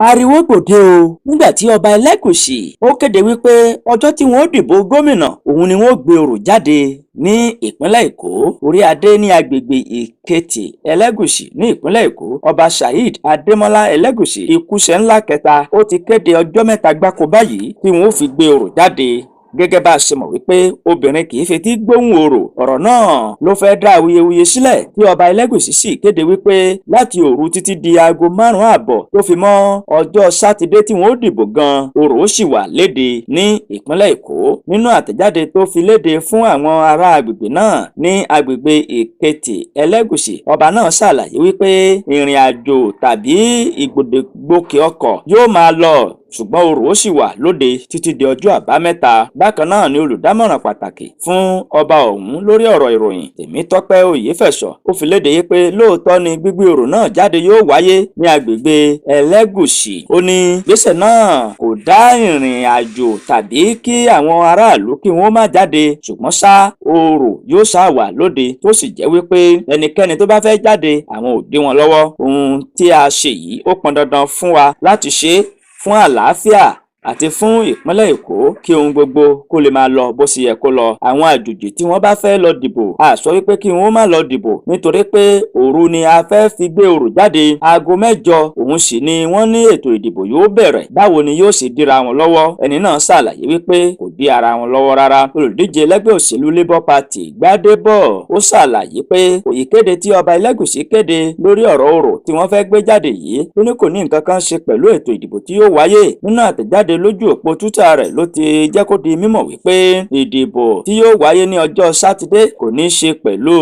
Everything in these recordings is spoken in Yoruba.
Ariwo gbòde o nígbà tí ọba Elégùṣì ó kéde wípé ọjọ́ tí wọ́n ó dìbò gómìnà òun ni wọ́n ó gbé orò jáde ní ìpínlẹ̀ Èkó. Orí adé ní agbègbè Ìkẹtì Elégùṣì ní ìpínlẹ̀ Èkó, Ọba Saheed Adémọlá Elégùṣì Ìkúṣẹ́ ńlá kẹta, ó ti kéde ọjọ́ 3 gbáko báyìí tí wọ́n ó fi gbé orò jáde. Gẹ́gẹ́ bá a ṣe mọ̀ wípé obìnrin kì í fetí gbóhùn orò, ọ̀rọ̀ náà ló fẹ́ dá awuyewuye sílẹ̀ tí ọba Elégùṣì sì kéde wípé láti òru títí di aago 5:30 tó fi mọ́ ọjọ́ Sátidé tí wọ́n ó dìbò gan, orò ó sì wà léde ní ìpínlẹ̀ Èkó. Nínú àtẹ̀jáde tó fi léde fún àwọn ará agbègbè náà ní agbègbè Ìkẹtì Elégùṣì, ọba náà ṣàlàyé wípé ìrìn àjò tàbí ìgbòkègbodò ọkọ̀ yóò máa lọ, ṣùgbọ́n orò ó sì wà lóde títí di ọjọ́ Àbámẹ́ta. Bákan náà ni olùdámọ̀ràn pàtàkì fún ọba ọ̀hún lórí ọ̀rọ̀ ìròyìn, Tèmítọ́pẹ́ Oyèfẹ̀sọ, ó fi léde pé lóòótọ́ ni gbígbé orò náà jáde yóò wáyé ní agbègbè Ẹlẹ́gùṣì. Ó ní ìgbésẹ̀ náà kò dá ìrìn àjò tàbí kí àwọn aráàlú kí wọ́n má jáde, ṣùgbọ́n ṣá orò yóò ṣáà wà lóde, tó sì jẹ́ wípé ẹnikẹ́ni tó bá fẹ́ jáde, àwọn ò dí wọn lọ́wọ́. Ohun tí a ṣe yìí, ó pọn dandan fún wa láti ṣe é fún àlàáfíà àti fún ìpínlẹ̀ Èkó, kí ohun gbogbo kó lè máa lọ bó ṣe yẹ kó lọ. Àwọn àjòjì tí wọ́n bá fẹ́ lọ dìbò, a sọ wípé kí wọ́n má lọ dìbò nítorí pé òru ni a fẹ́ fi gbé orò jáde. Aago 8 òun sì ni wọ́n ní ètò ìdìbò yóò bẹ̀rẹ̀. Báwo ni yóò ṣe díra wọn lọ́wọ́? Ẹni náà ṣàlàyé wípé kò dí ara wọn lọ́wọ́ rárá. Olùdíje lẹ́gbẹ́ òṣèlú Labour Party, Gbádébọ̀, ó ṣàlàyé pé ìkéde tí ọba Elégùṣì kéde lórí ọ̀rọ̀ orò tí wọ́n fẹ́ gbé jáde yìí, ó ní kò ní nǹkan kan ṣe pẹ̀lú ètò ìdìbò tí yóò wáyé. Nínú àtẹ̀jáde lójú òpó Twitter rẹ̀ ló ti jẹ́ kó di mímọ̀ wípé ìdìbò tí yóò wáyé ní ọjọ́ Sátidé kò ní í ṣe pẹ̀lú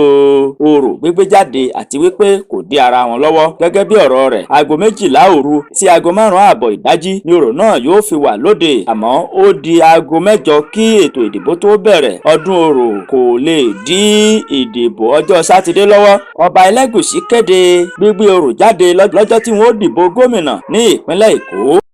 orò gbígbé jáde àti wípé kò dí ara wọn lọ́wọ́. Gẹ́gẹ́ bí ọ̀rọ̀ rẹ̀, aago 12 òru sí aago 5:30 ìdájí ni orò náà yóò fi wà lóde, àmọ́ ó di aago 8 kí ètò ìdìbò tó bẹ̀rẹ̀. Ọdún orò kò lè dí ìdìbò ọjọ́ Sátidé lọ́wọ́. Ọba Elégùṣì kéde gbígbé orò jáde lọ́jọ́ tí wọ́n ó dìbò gómìnà ní ìpínlẹ̀ Èkó.